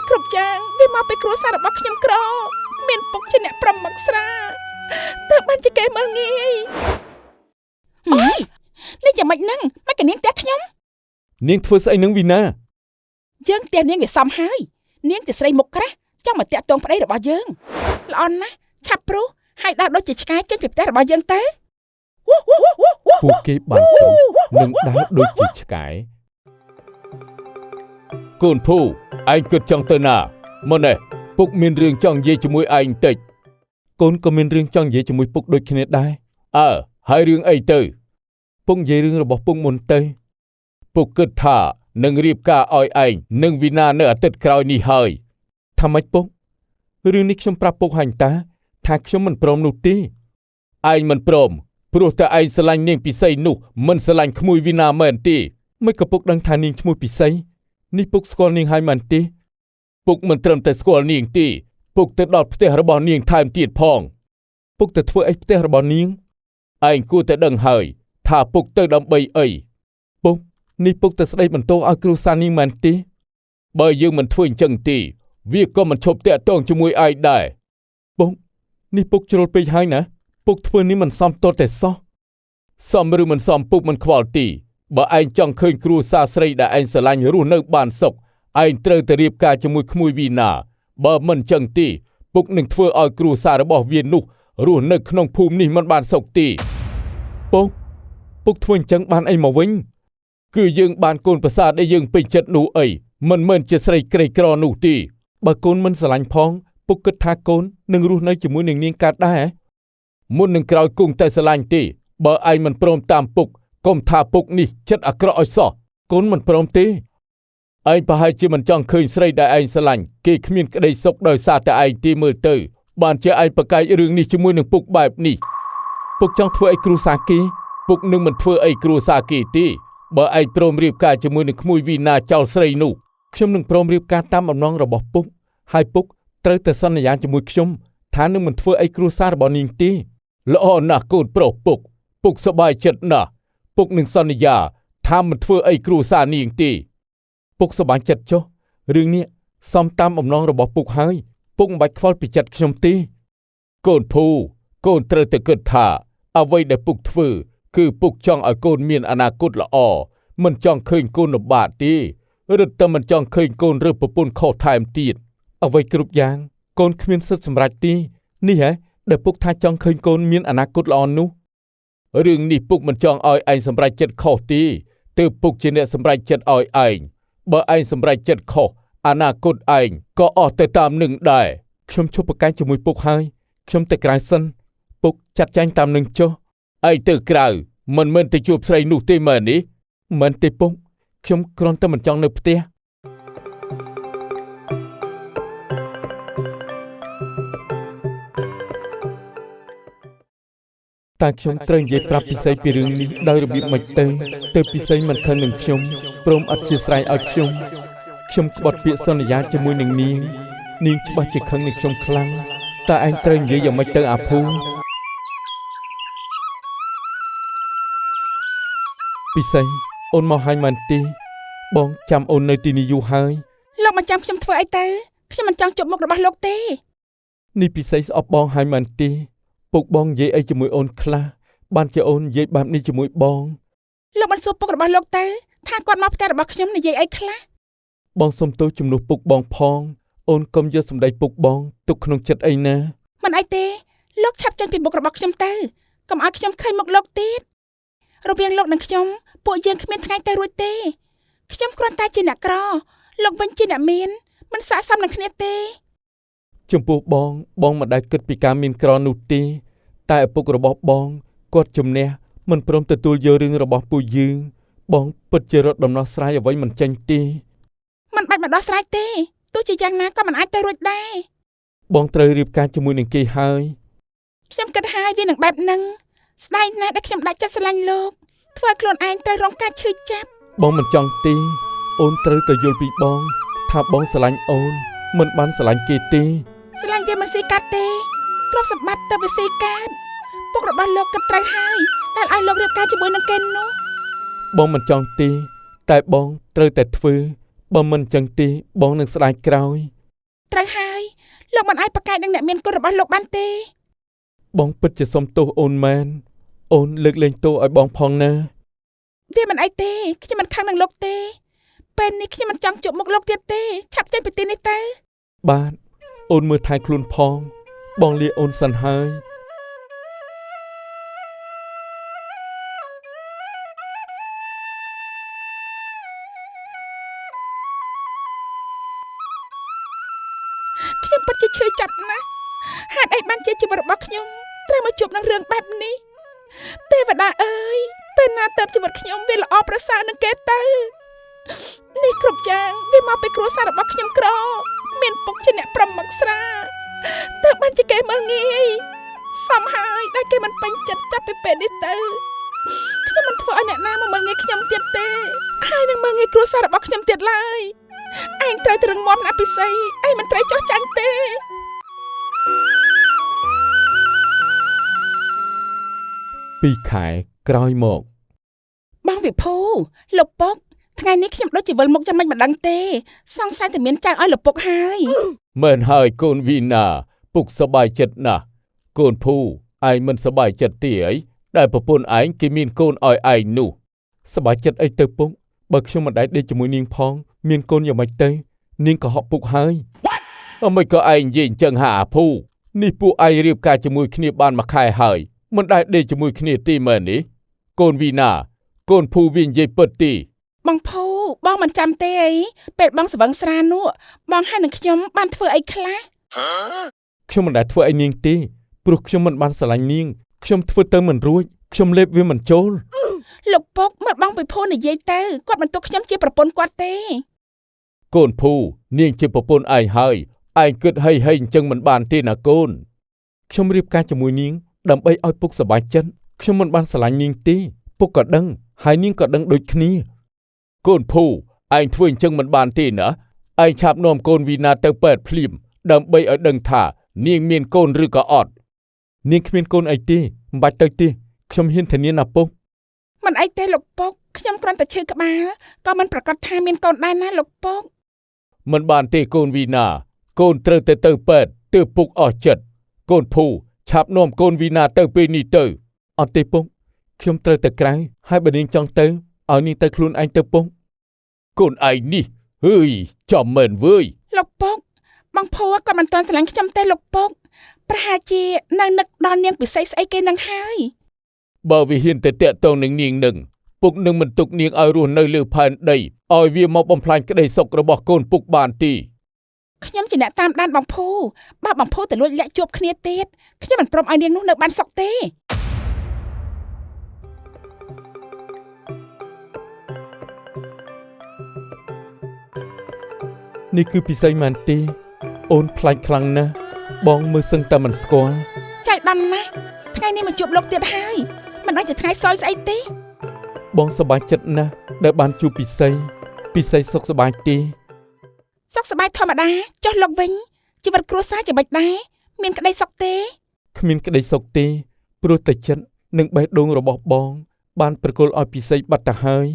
គ្រប់យ៉ាងវាមកពីគ្រួសាររបស់ខ្ញុំក្រមានពុកជាអ្នកប្រមឹកស្រាតើបានជាគេមើលងាយអូយនេះយ៉ាងម៉េចហ្នឹងមិនក៏នាងផ្ទះខ្ញុំ នាងធ្វើស្អីនឹងវីណា យើងផ្ទះនាងវាសមហើយនាងជាស្រីមុខក្រាស់ចង់មកតាក់ទងប្តីរបស់យើងល្អណាស់ឆាប់ព្រោះហើយដើរដូចជាឆ្កែចេញពីផ្ទះរបស់យើងទៅ ពួកគេបានទៅនិងដើរដូចជាឆ្កែកូនភូឯងគិតចង់ទៅណាមកនេះពុកមានរឿងចង់និយាយជាមួយឯងបន្តិចកូនក៏មានរឿងចង់និយាយជាមួយពុកដូចគ្នាដែរអើហើយរឿងអីទៅពុកនិយាយរឿងរបស់ពុកមុនទៅពុកគិតថានឹងរៀបការឲ្យឯងនិងវីណានៅអាទិត្យក្រោយនេះហើយថាម៉េចពុករឿងនេះខ្ញុំប្រាប់ពុកហើយតាថាខ្ញុំមិនព្រមនោះទេឯងមិនព្រមព្រោះតែឯងស្រឡាញ់នាងពិសីនោះមិនស្រឡាញ់ក្មួយវីណាមែនទេមិនក៏ពុកដឹងថានាងឈ្មោះពិសីនេះពុកស្គាល់នាងហើយមែនទេពុកមិនត្រឹមតែស្គាល់នាងទេពុកទៅដល់ផ្ទះរបស់នាងថែមទៀតផងពុកទៅធ្វើអីផ្ទះរបស់នាងឯងគួរតែដឹងហើយថាពុកទៅដើម្បីអីពុកនេះពុកទៅស្ដីបន្ទោសឲ្យគ្រួសារនាងមែនទេបើយើងមិនធ្វើអញ្ចឹងទេវាក៏មិនឈប់តាក់ទងជាមួយឯងដែរពុកនេះពុកជ្រុលពេកហើយណាពុកធ្វើនេះមិនសមទាល់តែសោះសមឬមិនសមពុកមិនខ្វល់ទេបើឯងចង់ឃើញគ្រួសារស្រីដែលឯងស្រឡាញ់រស់នៅបានសុខឯងត្រូវតែរៀបការជាមួយក្មួយវីណាបើមិនចឹងទេពុកនឹងធ្វើឲ្យគ្រួសាររបស់វានោះរស់នៅក្នុងភូមិនេះមិនបានសុខទេពុកពុកធ្វើអញ្ចឹងបានអីមកវិញគឺយើងបានកូនប្រសាដែលយើងពេញចិត្តនោះអីមិនមែនជាស្រីក្រីក្រនោះទេបើកូនមិនស្រឡាញ់ផងពុកគិតថាកូននឹងរស់នៅជាមួយនឹងនាងកើតដែរមុននឹងក្រោយគង់តែស្រឡាញ់ទេបើឯងមិនព្រមតាមពុកកុំថាពុកនេះចិត្តអាក្រក់ឲ្យសោះកូនមិនព្រមទេឯងប្រហែលជាមិនចង់ឃើញស្រីដែលឯងស្រឡាញ់គេគ្មានក្តីសុខដោយសារតែឯងទីមើលទៅបានជាឯងប្រកែករឿងនេះជាមួយនឹងពុកបែបនេះពុកចង់ធ្វើឲ្យគ្រួសារគេពុកនឹងមិនធ្វើអីគ្រួសារគេទេបើឯងព្រមរៀបការជាមួយនឹងក្មួយវីណាចោលស្រីនោះខ្ញុំនឹងព្រមរៀបការតាមបំណងរបស់ពុកហើយពុកត្រូវតែសន្យាជាមួយខ្ញុំថានឹងមិនធ្វើអីគ្រួសាររបស់នាងទេល្អណាស់កូនប្រុសពុកពុកសប្បាយចិត្តណាស់ពុកនឹងសន្យាថាមិនធ្វើអីគ្រួសារនាងទេពុកសប្បាយចិត្តចុះរឿងនេះសមតាមបំណងរបស់ពុកហើយពុកមិនបាច់ខ្វល់ពីចិត្តខ្ញុំទេកូនភូកូនត្រូវតែគិតថាអ្វីដែលពុកធ្វើគឺពុកចង់ឲ្យកូនមានអនាគតល្អមិនចង់ឃើញកូនលំបាកទេរឹតតែមិនចង់ឃើញកូនរើសប្រពន្ធខុសថែមទៀតអ្វីគ្រប់យ៉ាងកូនគ្មានសិទ្ធិសម្រេចទេនេះហ៎ដែលពុកថាចង់ឃើញកូនមានអនាគតល្អនោះរឿងនេះពុកមិនចង់ឲ្យឯងសម្រេចចិត្តខុសទេទើបពុកជាអ្នកសម្រេចចិត្តឲ្យឯងបើឯងសម្រេចចិត្តខុសអនាគតឯងក៏អស់ទៅតាមនឹងដែរខ្ញុំឈប់ប្រកែកជាមួយពុកហើយខ្ញុំទៅក្រៅសិនពុកចាត់ចែងតាមនឹងចុះឯងទៅក្រៅមិនមែនទៅជួបស្រីនោះទេមែននេះមិនទេពុកខ្ញុំគ្រាន់តែមិនចង់នៅផ្ទះតែខ្ញុំត្រូវនិយាយប្រាប់ពិសីពីរឿងនេះដោយរបៀបម៉េចទៅទើបពិសីមិនខឹងនឹងខ្ញុំព្រមអធ្យាស្រ័យឲ្យខ្ញុំខ្ញុំក្បត់ពាក្យសន្យាជាមួយនឹងនាងនាងច្បាស់ជាខឹងនឹងខ្ញុំខ្លាំងតើឯងត្រូវនិយាយយ៉ាងម៉េចទៅអាភូពិសីអូនមកហើយមែនទេបងចាំអូននៅទីនេះយូរហើយលោកមិនចាំខ្ញុំធ្វើអីទៅខ្ញុំមិនចង់ជួបមុខរបស់លោកទេនេះពិសីស្អប់បងហើយមែនទេពុកបងនិយាយអីជាមួយអូនខ្លះបានជាអូននិយាយបែបនេះជាមួយបងលោកមិនសួរពុករបស់លោកទៅថាគាត់មកផ្ទះរបស់ខ្ញុំនិយាយអីខ្លះបងសុំទោសជំនួសពុកបងផងអូនកុំយកសម្ដីពុកបងទុកក្នុងចិត្តអីណាមិនអីទេលោកឆាប់ចេញពីមុខរបស់ខ្ញុំទៅកុំឲ្យខ្ញុំឃើញមុខលោកទៀតរវាងលោកនិងខ្ញុំពួកយើងគ្មានថ្ងៃទៅរួចទេខ្ញុំគ្រាន់តែជាអ្នកក្រលោកវិញជាអ្នកមានមិនស័ក្តិសមនឹងគ្នាទេចំពោះបងបងមិនដែលគិតពីការមានក្រនោះទេតែឪពុករបស់បងគាត់ជំនះមិនព្រមទទួលយករឿងរបស់ពួកយើងបងពិតជារត់ដំណោះស្រាយអ្វីមិនចេញទេមិនបាច់មកដោះស្រាយទេទោះជាយ៉ាងណាក៏មិនអាចទៅរួចដែរបងត្រូវរៀបការជាមួយនឹងគេហើយខ្ញុំគិតហើយវានឹងបែបហ្នឹងស្ដាយណាស់ដែលខ្ញុំដាច់ចិត្តស្រឡាញ់លោកធ្វើឲ្យខ្លួនឯងត្រូវរងការឈឺចាប់បងមិនចង់ទេអូនត្រូវតែយល់ពីបងថាបងស្រឡាញ់អូនមិនបានស្រឡាញ់គេទេស្រឡាញ់វាមិនស៊ីកាត់ទេទ្រព្យសម្បត្តិទៅវាស៊ីកាត់ពុករបស់លោកគិតត្រូវហើយដែលឲ្យលោករៀបការជាមួយនឹងគេនោះបងមិនចង់ទេតែបងត្រូវតែធ្វើ បើមិនចឹងទេបងនឹងស្ដាយក្រោយ ត្រូវហើយលោកមិនអាចប្រកែកនឹងអ្នកមានគុណរបស់លោកបានទេ បងពិតជាសុំទោសអូនមែនអូនលើកលែងទោសឲ្យបងផងណា វាមិនអីទេខ្ញុំមិនខឹងនឹងលោកទេពេលនេះខ្ញុំមិនចង់ជួបមុខលោកទៀតទេឆាប់ចេញពីទីនេះទៅ បាទអូនមើលថែខ្លួនផង បងលាអូនសិនហើយ ខ្ញុំពិតជាឈឺចាប់ណាស់ហេតុអីបានជាជីវិតរបស់ខ្ញុំត្រូវមកជួបនឹងរឿងបែបនេះទេវតាអើយពេលណាទៅជីវិតខ្ញុំវាល្អប្រសើរនឹងគេទៅនេះគ្រប់យ៉ាងវាមកពីគ្រួសាររបស់ខ្ញុំក្រមានពុកជាអ្នកប្រមឹកស្រាទើបបានជាគេមើលងាយសំហើយដែលគេមិនពេញចិត្តចាប់ពីពេលនេះទៅខ្ញុំមិនធ្វើឲ្យអ្នកណាមកមើលងាយខ្ញុំទៀតទេហើយនឹងមើលងាយគ្រួសាររបស់ខ្ញុំទៀតឡើយឯងត្រូវតែរឹងមាំណាស់ពិសីឯងមិនត្រូវចោះចាញ់ទេ 2ខែក្រោយមក បងវិភូលោកពុកថ្ងៃនេះខ្ញុំដូចជាវិលមុខចាំមិនដឹងទេ សង្ស័យតែមានចៅឲ្យលោកពុកហើយ មែនហើយកូនវីណាពុកសប្បាយចិត្តណាស់កូនភូឯងមិនសប្បាយចិត្តទេអីដែលប្រពន្ធឯងគេមានកូនឲ្យឯងនោះសប្បាយចិត្តអីទៅពុកបើខ្ញុំមិនដែលដេកជាមួយនាងផង មានកូនយ៉ាងម៉េចទៅ នាងក៏ហក់ពុកហើយអមិនក៏ឯងនិយាយអញ្ចឹងហាអាភូនេះពួកឯងរៀបការជាមួយគ្នាបានមួយខែហើយមិនដែលដេកជាមួយគ្នាទេមែននេះកូនវីណាកូនភូវានិយាយពិតទេ បងភូបងមិនចាំទេអីពេលបងស្វឹងស្រានោះបងហើយនឹងខ្ញុំបានធ្វើអីខ្លះ ខ្ញុំមិនដែលធ្វើអីនាងទេព្រោះខ្ញុំមិនបានស្រឡាញ់នាងខ្ញុំធ្វើទៅមិនរួចខ្ញុំលេបវាមិនចូល លោកពុកមើលបងវិភូនិយាយទៅគាត់មិនទុកខ្ញុំជាប្រពន្ធគាត់ទេ កូនភូនាងជាប្រពន្ធឯងហើយឯងគិតហីហីអញ្ចឹងមិនបានទេណាកូនខ្ញុំរៀបការជាមួយនាងដើម្បីឲ្យពុកសប្បាយចិត្តខ្ញុំមិនបានស្រឡាញ់នាងទេពុកក៏ដឹងហើយនាងក៏ដឹងដូចគ្នាកូនភូឯងធ្វើអញ្ចឹងមិនបានទេណាឯងឆាប់នាំកូនវីណាទៅពេទ្យភ្លាមដើម្បីឲ្យដឹងថានាងមានកូនឬក៏អត់នាងគ្មានកូនអីទេមិនបាច់ទៅទេខ្ញុំហ៊ានធានាណាពុក មិនអីទេលោកពុកខ្ញុំគ្រាន់តែឈឺក្បាលក៏មិនប្រកាសថាមានកូនដែរណាលោកពុក មិនបានទេកូនវីណាកូនត្រូវតែទៅពេទ្យទើបពុកអស់ចិត្តកូនភូឆាប់នាំកូនវីណាទៅពេលនេះទៅអត់ទេពុកខ្ញុំត្រូវទៅក្រៅហើយបើនាងចង់ទៅឲ្យនាងទៅខ្លួនឯងទៅពុកកូនឯងនេះហើយចំមែនវើយ លោកពុកបងភូក៏មិនទាន់ស្រឡាញ់ខ្ញុំទេលោកពុកប្រហែលជានៅនឹកដល់នាងពិសេសស្អីគេនឹងហើយ បើវាហ៊ានទៅតាក់ទងនឹងនាងនឹងពុកនឹងមិនទុកនាងឲ្យរស់នៅលើផែនដីឲ្យវាមកបំផ្លាញក្តីសុខរបស់កូនពុកបានទេ ខ្ញុំជាអ្នកតាមដានបងភូបើបងភូទៅលួចលាក់ជួបគ្នាទៀតខ្ញុំមិនព្រមឲ្យនាងនោះនៅបានសុខទេ នេះគឺពិសីមែនទេអូនខ្លាចខ្លាំងណាស់បងមើលសឹងតែមិនស្គាល់ ចៃដន្យណាស់ថ្ងៃនេះមកជួបលោកទៀតហើយមិនដឹងជាថ្ងៃសោយស្អីទេ បងសប្បាយចិត្តណាស់ដែលបានជួបពិសីពិសីសុខសប្បាយទេ សុខសប្បាយធម្មតាចុះលោកវិញជីវិតគ្រួសារជាម៉េចដែរមានក្តីសុខទេ គ្មានក្តីសុខទេព្រោះតែចិត្តនិងបេះដូងរបស់បង បានប្រគល់ឲ្យពិសីបាត់ទៅហើយ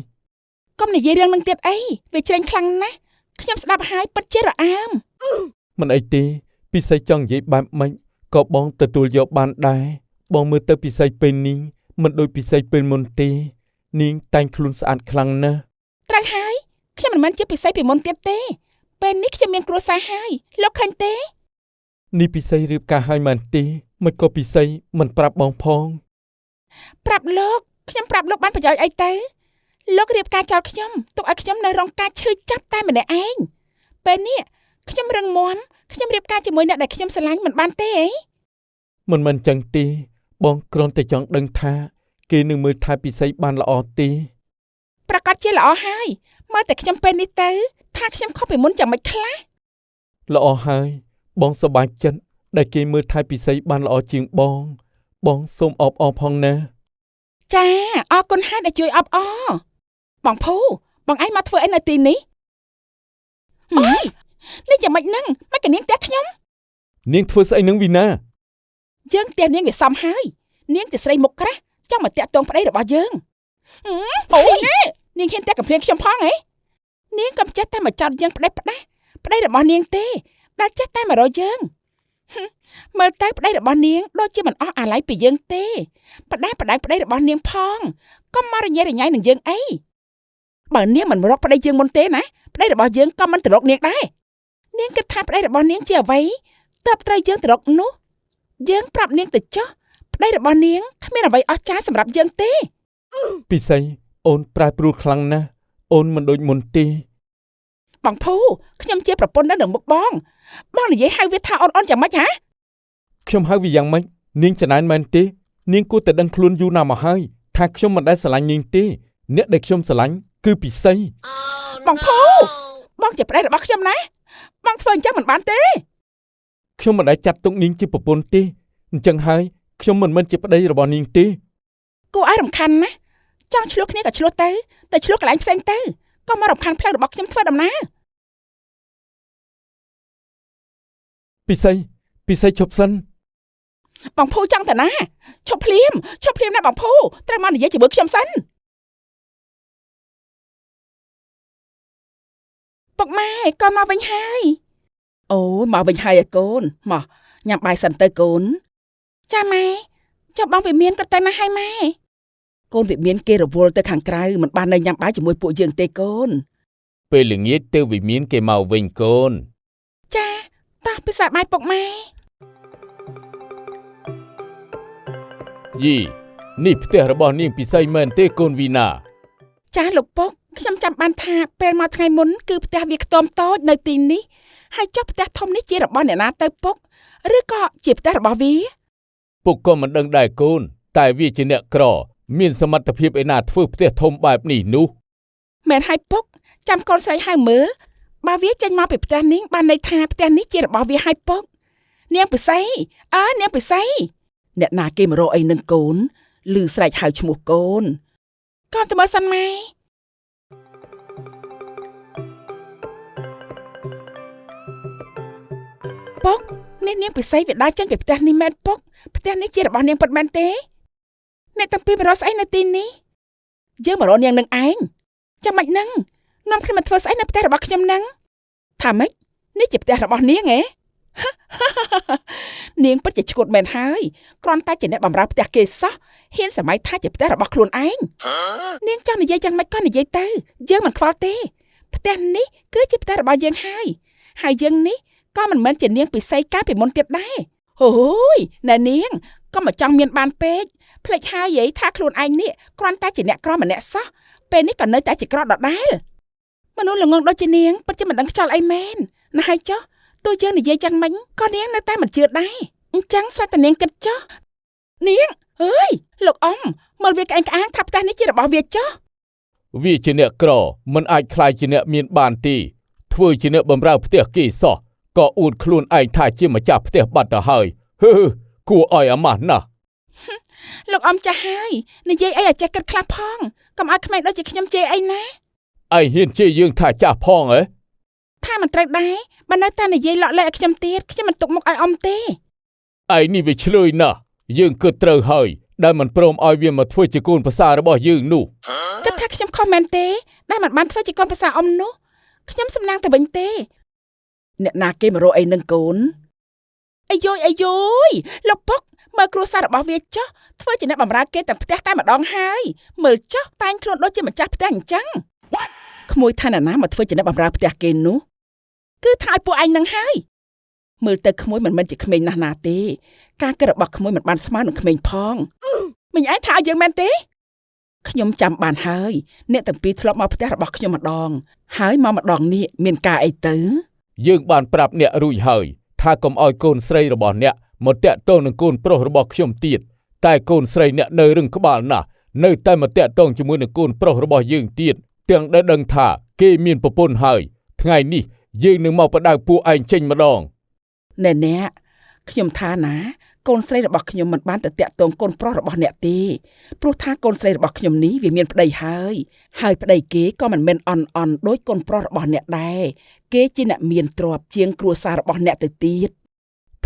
ក ុំនិយាយរឿងនឹងទៀតអីវាជ្រេញខ្លាំងណាស់ខ្ញុំស្ដាប់ហើយពិតជារអើម មិនអីទេពិសីចង់និយាយបែបម៉េចក៏បងទទួលយកបានដែរបងមើលទៅពិសីពេលនេះមិនដូចពិសីពេលមុនទេនាងតែងខ្លួនស្អាតខ្លាំងណាស់ ត្រូវហើយខ្ញុំមិនមែនជាពិសេសពីមុនទៀតទេពេលនេះខ្ញុំមានគ្រួសារហើយលោកឃើញទេ នេះពិសីរៀបការហើយមែនទេមិនក៏ពិសីមិនប្រាប់បងផង ប្រាប់លោកខ្ញុំប្រាប់លោកបានប្រយោជន៍អីទៅលោករៀបការចោលខ្ញុំទុកឲ្យខ្ញុំនៅរងការឈឺចាប់តែម្នាក់ឯងពេលនេះខ្ញុំរឹងមាំខ្ញុំរៀបការជាមួយអ្នកដែលខ្ញុំស្រឡាញ់មិនបានទេអី មិនមែនចឹងទេបងគ្រាន់តែចង់ដឹងថាគេនឹងមើលថែពិសីបានល្អទេ ប្រកាសជាល្អហើយមើលតែខ្ញុំពេលនេះទៅថាខ្ញុំខុសពីមុនយ៉ាងម៉េចខ្លះ ល្អហើយបងសប្បាយចិត្តដែលគេមើលថែពិសីបានល្អជាងបង បងសូមអបអរផងណា ចាអរគុណហើយដែលជួយអបអរបងភូបងឯងមកធ្វើអីនៅទីនេះហឹមនេះយ៉ាងម៉េចហ្នឹងមិនក៏នាងផ្ទះខ្ញុំ នាងធ្វើស្អីនឹងវីណា យើងផ្ទះនាងវាសមហើយនាងជាស្រីមុខក្រាស់ចង់មកតាក់ទងប្តីរបស់យើងអូយនាងហ៊ានតែកំភ្លៀងខ្ញុំផងហ៎ នាងកុំចេះតែមកចោទយើងផ្ដេសផ្ដាស់ប្តីរបស់នាងទេដែលចេះតែមករកយើងមើលទៅប្តីរបស់នាងដូចជាមិនអស់អាល័យពីយើងទេផ្ដាស់ផ្ដៅប្តីរបស់នាងផងកុំមករញ៉េរញ៉ៃនឹងយើងអីបើនាងមិនមករកប្តីយើងមុនទេណាប្តីរបស់យើងក៏មិនទៅរកនាងដែរនាងគិតថាប្តីរបស់នាងជាអ្វីទើបត្រូវយើងទៅរកនោះយើងប្រាប់នាងទៅចុះប្តីរបស់នាងគ្មានអ្វីអស្ចារ្យសម្រាប់យើងទេ ពិសីអូនប្រែប្រួលខ្លាំងណាស់អូនមិនដូចមុនទេ បងភូខ្ញុំជាប្រពន្ធនៅនឹងមុខបងបងនិយាយហៅវាថាអូនអូនយ៉ាងម៉េចហ៎ ខ្ញុំហៅវាយ៉ាងម៉េចនាងចំណែនមែនទេនាងគួរតែដឹងខ្លួនយូរណាស់មកហើយថាខ្ញុំមិនដែលស្រឡាញ់នាងទេអ្នកដែលខ្ញុំស្រឡាញ់គឺពិសី បងភូបងជាប្តីរបស់ខ្ញុំណាបងធ្វើអញ្ចឹងមិនបានទេ ខ្ញុំមិនដែលចាត់ទុកនាងជាប្រពន្ធទេអញ្ចឹងហើយខ្ញុំមិនមែនជាប្តីរបស់នាងទេ គួរឲ្យរំខានណាចង់ឆ្លោះគ្នាក៏ឆ្លោះទៅតែឆ្លោះកន្លែងផ្សេងទៅក៏មករំខានផ្លូវរបស់ខ្ញុំធ្វើដំណើរ ពិសីពិសីឈប់សិន បងភូចង់ទៅណាឈប់ភ្លាមឈប់ភ្លាមណាបងភូត្រូវមកនិយាយជាមួយខ្ញុំសិនពុកម៉ែកូនមកវិញហើយអូមកវិញហើយឯកូនមកញ៉ាំបាយសិនទៅកូនចាម៉ែចុះបងវិមានក៏ទៅណាហើយម៉ែកូនវិមានគេរវល់ទៅខាងក្រៅមិនបាននៅញ៉ាំបាយជាមួយពួកយើងទេកូន ពេលល្ងាចទៅវិមានគេមកវិញកូន ចាតោះពិសាបាយពុកម៉ែ យីនេះផ្ទះរបស់នាងពិសីមែនទេកូនវីណា ចាលោកពុកខ្ញុំចាំបានថាពេលមកថ្ងៃមុនគឺផ្ទះវាខ្ទមតូចនៅទីនេះហើយចុះផ្ទះធំនេះជារបស់អ្នកណាទៅពុកឬក៏ជាផ្ទះរបស់វា ពុកក៏មិនដឹងដែរកូនតែវាជាអ្នកក្រមានសមត្ថភាពឯណាធ្វើផ្ទះធំបែបនេះនោះ មែនហើយពុកចាំកូនស្រីហៅមើលបើវាចេញមកពីផ្ទះនេះបានន័យថាផ្ទះនេះជារបស់វាហើយពុកនាងពិសីអើនាងពិសីអ្នកណាគេមករកអីនឹងកូនឮស្រែកហៅឈ្មោះកូនកូនទៅមើលសិនម៉ែពុកនេះនាងពិសីវាដើរចេញពីផ្ទះនេះមែនពុកផ្ទះនេះជារបស់នាងពិតមែនទេអ្នកទាំងពីរមករកស្អីនៅទីនេះយើងមករកនាងនឹងឯងចាំម៉េចនឹងនាំគ្នាមកធ្វើស្អីនៅផ្ទះរបស់ខ្ញុំនឹងថាម៉េចនេះជាផ្ទះរបស់នាងហ៎ នាងពិតជាឈួតមែនហើយគ្រាន់តែជាអ្នកបម្រើផ្ទះគេសោះហ៊ានសម័យថាជាផ្ទះរបស់ខ្លួនឯងនាងចង់និយាយយ៉ាងម៉េចក៏និយាយទៅយើងមិនខ្វល់ទេផ្ទះនេះគឺជាផ្ទះរបស់យើងហើយហើយយើងនេះក៏មិនមែនជានាងពិសីកាលពីមុនទៀតដែរហូយណែនាងក៏មកចង់មានបានពេកភ្លេចហើយយាយថាខ្លួនឯងនេះគ្រាន់តែជាអ្នកក្រម្នាក់សោះពេលនេះក៏នៅតែជាក្រដដែលមនុស្សល្ងងដូចជានាងពិតជាមិនដឹងខ្យល់អីមែនណាហើយចុះទោះយើងនិយាយយ៉ាងម៉េចក៏នាងនៅតែមិនជឿដែរអញ្ចឹងស្រាប់តែនាងគិតចុះនាងអើយលោកអ៊ំមើលវាក្អែងក្អាងថាផ្ទះនេះជារបស់វាចុះ វាជាអ្នកក្រមិនអាចក្លាយជាអ្នកមានបានទេធ្វើជាអ្នកបម្រើផ្ទះគេសោះក៏អួតខ្លួនឯងថាជាម្ចាស់ផ្ទះបាត់ទៅហើយហឺគួរឲ្យអាម៉ាស់ណាស់ លោកអ៊ំចាស់ហើយនិយាយអីឲ្យចេះគិតខ្លះផងកុំឲ្យក្មេងដូចជាខ្ញុំជេរអីណា ឯងហ៊ានជេរយើងថាចាស់ផងហ៎ ថាមិនត្រូវដែរបើនៅតែនិយាយលក់លែកឲ្យខ្ញុំទៀតខ្ញុំមិនទុកមុខឲ្យអ៊ំទេ ឯងនេះវាឆ្លើយណាស់យើងគិតត្រូវហើយដែលមិនព្រមឲ្យវាមកធ្វើជាកូនប្រសាររបស់យើងនោះ គិតថាខ្ញុំខុសមែនទេដែលមិនបានធ្វើជាកូនប្រសារអ៊ំនោះខ្ញុំសំណាងទៅវិញទេអ្នកណាគេមករកអីនឹងកូនអាយយអាយយលោកពុកមើលគ្រួសាររបស់វាចុះធ្វើជាអ្នកបម្រើគេទាំងផ្ទះតែម្ដងហើយមើលចុះតែងខ្លួនដូចជាម្ចាស់ផ្ទះអញ្ចឹងក្មួយថាអ្នកណាមកធ្វើជាអ្នកបម្រើផ្ទះគេនោះគឺថាឲ្យពួកឯងនឹងហើយមើលទៅក្មួយមិនមែនជាក្មេងណាស់ណាទេការគិតរបស់ក្មួយមិនបានស្មើនឹងក្មេងផងមិញឯងថាឲ្យយើងមែនទេខ្ញុំចាំបានហើយអ្នកទាំងពីរធ្លាប់មកផ្ទះរបស់ខ្ញុំម្ដងហើយមកម្ដងនេះមានការអីទៅ យើងបានប្រាប់អ្នករួចហើយថាកុំឲ្យកូនស្រីរបស់អ្នកមកតាក់ទងនឹងកូនប្រុសរបស់ខ្ញុំទៀតតែកូនស្រីអ្នកនៅរឹងក្បាលណាស់នៅតែមកតាក់ទងជាមួយនឹងកូនប្រុសរបស់យើងទៀតទាំងដែលដឹងថាគេមានប្រពន្ធហើយថ្ងៃនេះយើងនឹងមកបដៅពួកឯងចេញម្ដង ណែអ្នកខ្ញុំថាណាកូនស្រីរបស់ខ្ញុំមិនបានទៅតាក់ទងកូនប្រុសរបស់អ្នកទេព្រោះថាកូនស្រីរបស់ខ្ញុំនេះវាមានប្តីហើយហើយប្តីគេក៏មិនមែនអន់អន់ដូចកូនប្រុសរបស់អ្នកដែរគេជាអ្នកមានទ្រព្យជាងគ្រួសាររបស់អ្នកទៅទៀត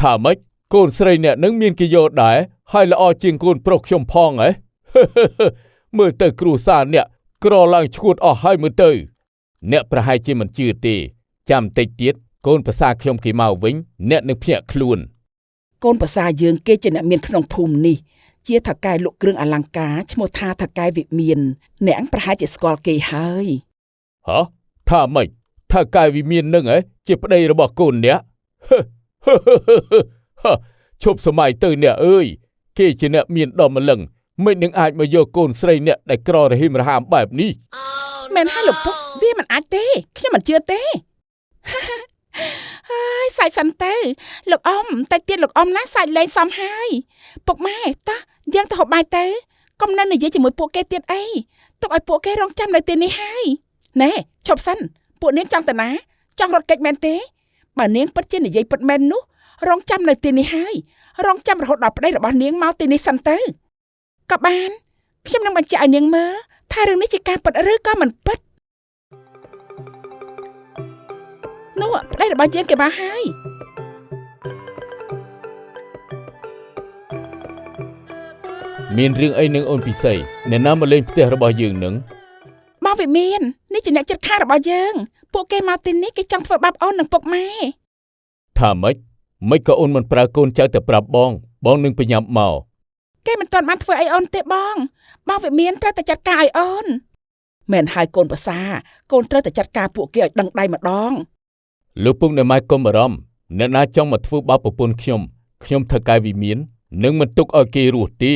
ថាម៉េចកូនស្រីអ្នកនឹងមានគេយកដែរហើយល្អជាងកូនប្រុសខ្ញុំផងហ៎ មើលទៅគ្រួសារអ្នកក្រឡើងឈួតអស់ហើយមើលទៅ អ្នកប្រហែលជាមិនជឿទេចាំតិចទៀតកូនប្រសាខ្ញុំគេមកវិញអ្នកនឹងភ្ញាក់ខ្លួនកូនប្រសាយើងគេជាអ្នកមានក្នុងភូមិនេះជាថៅកែលក់គ្រឿងអលង្ការឈ្មោះថាថៅកែវិមានអ្នកប្រហែលជាស្គាល់គេហើយហ៎ថាម៉េចថៅកែវិមាននឹងហ៎ជាប្តីរបស់កូនអ្នកហឺឈប់សម័យទៅអ្នកអើយគេជាអ្នកមានដល់ម្លឹងមិននឹងអាចមកយកកូនស្រីអ្នកដែលក្ររហិមរហាមបែបនេះមែនហើយលោកពុកវាមិនអាចទេខ្ញុំមិនជឿទេហើយសាច់សិនទៅលោកអ៊ំតែទៀតលោកអ៊ំណាសាច់លែងសមហើយពុកម៉ែតោះយើងទៅហូបបាយទៅកុំនៅនិយាយជាមួយពួកគេទៀតអីទុកឲ្យពួកគេរងចាំនៅទីនេះហើយណែឈប់សិនពួកនាងចង់ទៅណាចង់រត់គេចមែនទេបើនាងពិតជានិយាយពិតមែននោះរងចាំនៅទីនេះហើយរងចាំរហូតដល់ប្តីរបស់នាងមកទីនេះសិនទៅក៏បានខ្ញុំនឹងបញ្ជាក់ឲ្យនាងមើលថារឿងនេះជាការពិតឬក៏មិនពិតនោះប្តីរបស់យើងគេមកហើយមានរឿងអីនឹងអូនពិសីអ្នកណាមកលេងផ្ទះរបស់យើងនឹងបងវិមាននេះជាអ្នកចិត្តខាងរបស់យើងពួកគេមកទីនេះគេចង់ធ្វើបាបអូននិងពុកម៉ែថាម៉េចមិនក៏អូនមិនប្រើកូនចៅទៅប្រាប់បងបងនឹងប្រញាប់មកគេមិនទាន់បានធ្វើអីអូនទេបងបងវិមានត្រូវតែចាត់ការឲ្យអូនមែនហើយកូនប្រសាកូនត្រូវតែចាត់ការពួកគេឲ្យដឹងដៃម្ដងលោកពុកអ្នកម៉ែកុំបារម្ភអ្នកណាចង់មកធ្វើបាបប្រពន្ធខ្ញុំខ្ញុំថៅកែវិមាននឹងមិនទុកឲ្យគេរស់ទេ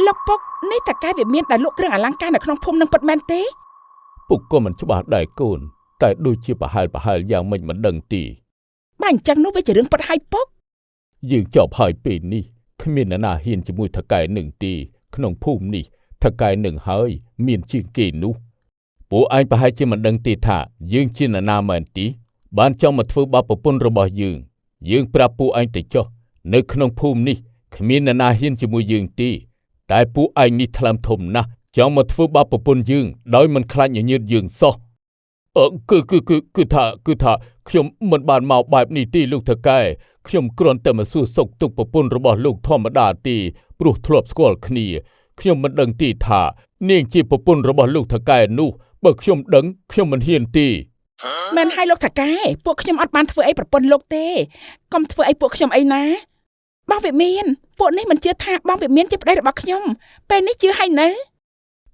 លោកពុកនេះថៅកែវិមានដែលលក់គ្រឿងអលង្ការនៅក្នុងភូមិនឹងពិតមែនទេពុកក៏មិនច្បាស់ដែរកូនតែដូចជាប្រហែលយ៉ាងម៉េចមិនដឹងទេបើអញ្ចឹងនោះវាជារឿងពិតហើយពុកយើងចប់ហើយពេលនេះគ្មានអ្នកណាហ៊ានជាមួយថៅកែនឹងទេក្នុងភូមិនេះថៅកែនឹងហើយមានជាងគេនោះពួកឯងប្រហែលជាមិនដឹងទេថាយើងជាអ្នកណាមែនទេបានចង់មកធ្វើបាបប្រពន្ធរបស់យើងយើងប្រាប់ពួកឯងទៅចុះនៅក្នុងភូមិនេះគ្មានអ្នកណាហ៊ានជាមួយយើងទេតែពួកឯងនេះថ្លើមធំណាស់ចង់មកធ្វើបាបប្រពន្ធយើងដោយមិនខ្លាចញញើតយើងសោះគឺថាខ្ញុំមិនបានមកបែបនេះទេលោកថៅកែខ្ញុំគ្រាន់តែមកសួរសុខទុក្ខប្រពន្ធរបស់លោកធម្មតាទេព្រោះធ្លាប់ស្គាល់គ្នាខ្ញុំមិនដឹងទេថានាងជាប្រពន្ធរបស់លោកថៅកែនោះបើខ្ញុំដឹងខ្ញុំមិនហ៊ានទេមែនហើយលោកថៅកែពួកខ្ញុំអត់បានធ្វើអីប្រពន្ធលោកទេកុំធ្វើអីពួកខ្ញុំអីណាបងវិមានពួកនេះមិនជឿថាបងវិមានជាប្តីរបស់ខ្ញុំពេលនេះជឿហើយនៅ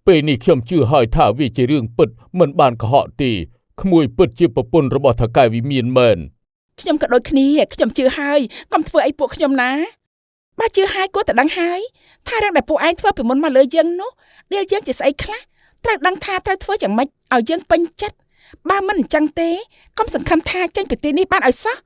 ពេលនេះខ្ញុំជឿហើយថាវាជារឿងពិតមិនបានកុហកទេក្មួយពិតជាប្រពន្ធរបស់ថៅកែវិមានមែនខ្ញុំក៏ដូចគ្នាខ្ញុំជឿហើយកុំធ្វើអីពួកខ្ញុំណាបើជឿហើយគួរតែដឹងហើយថារឿងដែលពួកឯងធ្វើពីមុនមកលើយើងនោះដៀលយើងជាស្អីខ្លះត្រូវដឹងថាត្រូវធ្វើយ៉ាងម៉េចឲ្យយើងពេញចិត្តបើមិនអញ្ចឹងទេកុំសង្ឃឹមថាចេញពីទីនេះបានឲ្យសោះ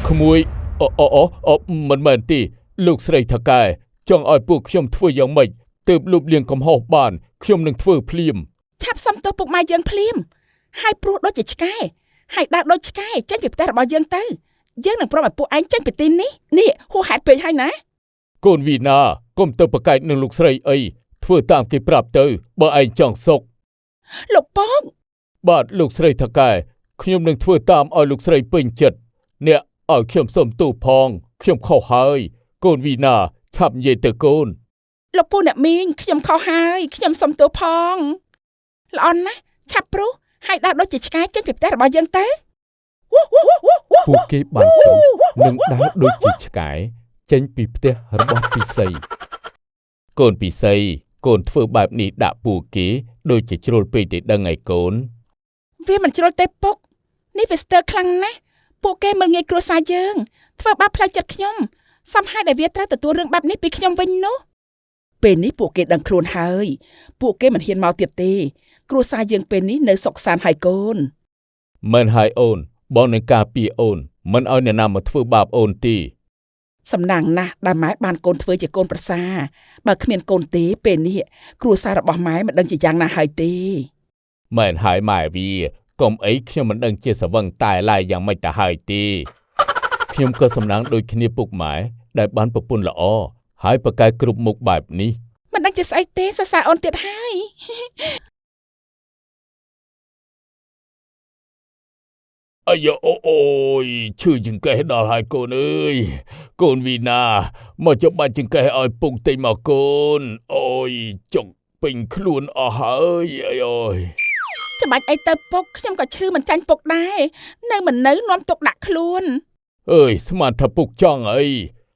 ក្មួយអូមិនមែនទេលោកស្រីថៅកែចង់ឲ្យពួកខ្ញុំធ្វើយ៉ាងម៉េចទើបលុបលាងកំហុសបានខ្ញុំនឹងធ្វើភ្លាមឆាប់សុំទោសពុកម៉ែយើងភ្លាមហើយព្រោះដូចជាឆ្កែហើយដើរដូចឆ្កែចេញពីផ្ទះរបស់យើងទៅយើងនឹងព្រមឲ្យពួកឯងចេញពីទីនេះនេះហួសហេតុពេកហើយណាកូនវីណាកុំទៅប្រកែកនឹងលោកស្រីអីធ្វើតាមគេប្រាប់ទៅបើឯងចង់សុខលោកពុកបាទលោកស្រីថៅកែខ្ញុំនឹងធ្វើតាមឲ្យលោកស្រីពេញចិត្តអ្នកឲ្យខ្ញុំសុំទោសផងខ្ញុំខុសហើយកូនវីណាឆាប់និយាយទៅកូនលោកពូអ្នកមីងខ្ញុំខុសហើយខ្ញុំសុំទោសផងល្អណាស់ឆាប់ព្រោះហើយដើរដូចជាឆ្កែចេញពីផ្ទះរបស់យើងទៅពួកគេបានព្រោះនិងដើរដូចជាឆ្កែចេញពីផ្ទះរបស់ពិសីកូនពិសីកូនធ្វើបែបនេះដាក់ពួកគេដូចជាជ្រុលពេកទេដឹងហើយកូនវាមិនជ្រុលទេពុកនេះវាស្ទើរខ្លាំងណាស់ពួកគេមើលងាយគ្រួសារយើងធ្វើបាបផ្លូវចិត្តខ្ញុំសំហើយដែលវាត្រូវទទួលរឿងបែបនេះពីខ្ញុំវិញនោះពេលនេះពួកគេដឹងខ្លួនហើយពួកគេមិនហ៊ានមកទៀតទេគ្រួសារយើងពេលនេះនៅសុខសាន្តហើយកូនមិនហើយអូនបងនឹងការពារអូនមិនឲ្យអ្នកណាមកធ្វើបាបអូនទេសំណាងណាស់ដែលម៉ែបានកូនធ្វើជាកូនប្រសាបើគ្មានកូនទេពេលនេះគ្រួសាររបស់ម៉ែមិនដឹងជាយ៉ាងណាហើយទេមែនហើយម៉ែវាកុំអីខ្ញុំមិនដឹងជាសវឹងតែឡាយយ៉ាងម៉េចទៅហើយទេខ្ញុំក៏សំណាងដូចគ្នាពុកម៉ែដែលបានប្រពន្ធល្អហើយប្រកែកគ្រប់មុខបែបនេះមិនដឹងជាស្អីទេសរសើរអូនទៀតហើយ អាយអូយឈឺចង្កេះដល់ហើយកូនអើយកូនវីណាមកចុះបាច់ចង្កេះឲ្យពុកតិចមកកូនអូយចុកពេញខ្លួនអស់ហើយអើយ ច្បាច់អីទៅពុកខ្ញុំក៏ឈឺមិនចាញ់ពុកដែរនៅមិននៅនាំទុកដាក់ខ្លួន អើយស្មានថាពុកចង់អី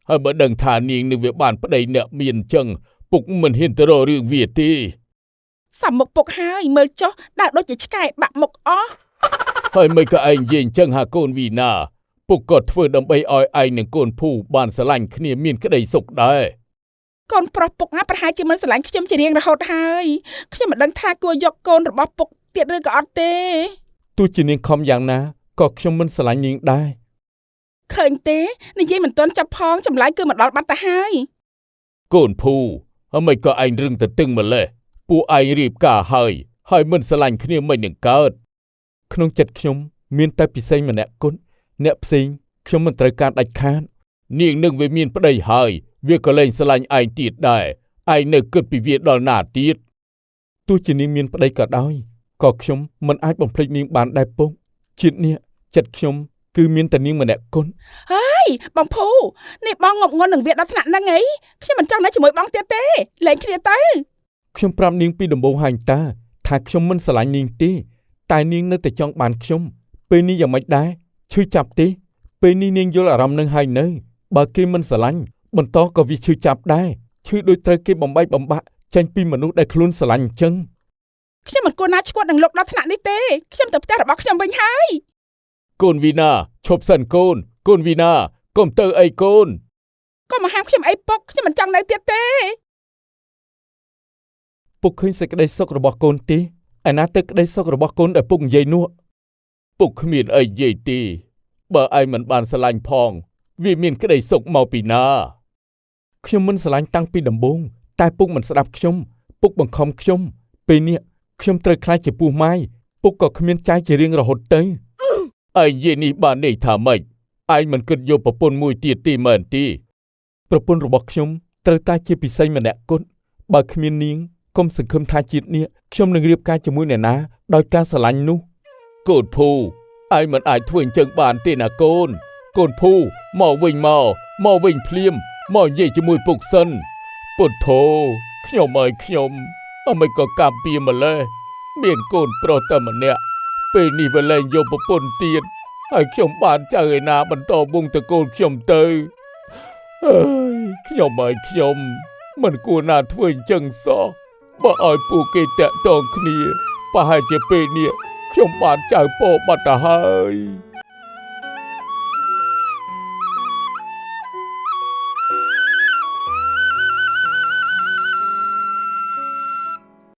ហើយបើដឹងថានាងនឹងវាបានប្តីអ្នកមានអញ្ចឹងពុកមិនហ៊ានទៅរករឿងវាទេ សំមុខពុកហើយមើលចុះដើរដូចជាឆ្កែបាក់មុខអស់ ហើយមិនក៏ឯងនិយាយអញ្ចឹងហាកូនវីណាពុកក៏ធ្វើដើម្បីឲ្យឯងនិងកូនភូបានស្រឡាញ់គ្នាមានក្តីសុខដែរ កូនប្រុសពុកណាប្រហែលជាមិនស្រឡាញ់ខ្ញុំជារៀងរហូតហើយខ្ញុំមិនដឹងថាគួរយកកូនរបស់ពុកទៀតឬក៏អត់ទេ ទោះជានាងខំយ៉ាងណាក៏ខ្ញុំមិនស្រឡាញ់នាងដែរ ឃើញទេនិយាយមិនទាន់ចាប់ផងចម្លើយគឺមកដល់បាត់ទៅហើយ កូនភូហើយមិនក៏ឯងរឹងទៅទឹងម្លេះពួកឯងរៀបការហើយហើយមិនស្រឡាញ់គ្នាមិននឹងកើតក្នុងចិត្តខ្ញុំមានតែពិសេសម្នាក់គត់អ្នកផ្សេងខ្ញុំមិនត្រូវការដាច់ខាតនាងនឹងវាមានប្តីហើយវាក៏លែងស្រឡាញ់ឯងទៀតដែរឯងនៅគិតពីវាដល់ណាទៀតទោះជានាងមានប្តីក៏ដោយក៏ខ្ញុំមិនអាចបំភ្លេចនាងបានដែរពុកជាតិនេះចិត្តខ្ញុំគឺមានតែនាងម្នាក់គត់ ហេបងភូនេះបងងប់ងល់នឹងវាដល់ថ្នាក់ហ្នឹងអីខ្ញុំមិនចង់នៅជាមួយបងទៀតទេលែងគ្នាទៅ ខ្ញុំប្រាប់នាងពីដំបូងហើយតាថាខ្ញុំមិនស្រឡាញ់នាងទេតែនាងនៅតែចង់បានខ្ញុំពេលនេះយ៉ាងម៉េចដែរឈឺចាប់ទេពេលនេះនាងយល់អារម្មណ៍នឹងហើយនៅបើគេមិនស្រឡាញ់បន្តក៏វាឈឺចាប់ដែរឈឺដូចត្រូវគេបំបែកបំបាក់ចេញពីមនុស្សដែលខ្លួនស្រឡាញ់អញ្ចឹង ខ្ញុំមិនគួរណាឈួតនឹងលោកដល់ថ្នាក់នេះទេខ្ញុំទៅផ្ទះរបស់ខ្ញុំវិញហើយក ូនវីណាឈប់សិនកូនកូនវីណាកុំទៅអីកូន កុំមកហាមខ្ញុំអីពុកខ្ញុំមិនចង់នៅទៀតទេ ពុកឃើញសេចក្តីសុខរបស់កូនទេឯណាទៅក្តីសុខរបស់កូនដែលពុកនិយាយនោះពុកគ្មានអីនិយាយទេបើឯងមិនបានស្រឡាញ់ផងវាមានក្តីសុខមកពីណាខ្ញុំមិនស្រឡាញ់តាំងពីដំបូងតែពុកមិនស្ដាប់ខ្ញុំពុកបង្ខំខ្ញុំពេលនេះខ្ញុំត្រូវក្លាយជាពោះម៉ាយពុកក៏គ្មានចាយជារៀងរហូតទៅឯងនិយាយនេះបានន័យថាម៉េចឯងមិនគិតយកប្រពន្ធមួយទៀតទេមែនទេប្រពន្ធរបស់ខ្ញុំត្រូវតែជាពិសេសម្នាក់គត់បើគ្មាននាងកុំសង្ឃឹមថាជាតិនេះខ្ញុំនឹងរៀបការជាមួយអ្នកណាដោយការស្រឡាញ់នោះកូនភូឯងមិនអាចធ្វើអញ្ចឹងបានទេណាកូនកូនភូមកវិញមកមកវិញភ្លាមមកនិយាយជាមួយពុកសិនពុទ្ធោខ្ញុំអើយខ្ញុំអមិនក៏កម្មពៀម្លេះមានកូនប្រុសតែម្នាក់ពេលនេះវាលែងយកប្រពន្ធទៀតហើយខ្ញុំបានចៅឯណាបន្តវងតកូលខ្ញុំទៅអើយខ្ញុំអើយខ្ញុំមិនគួរណាធ្វើអញ្ចឹងសោះបើឲ្យពួកគេតាក់ទងគ្នាប្រហែលជាពេលនេះខ្ញុំបានចៅពោបាត់ទៅហើយ។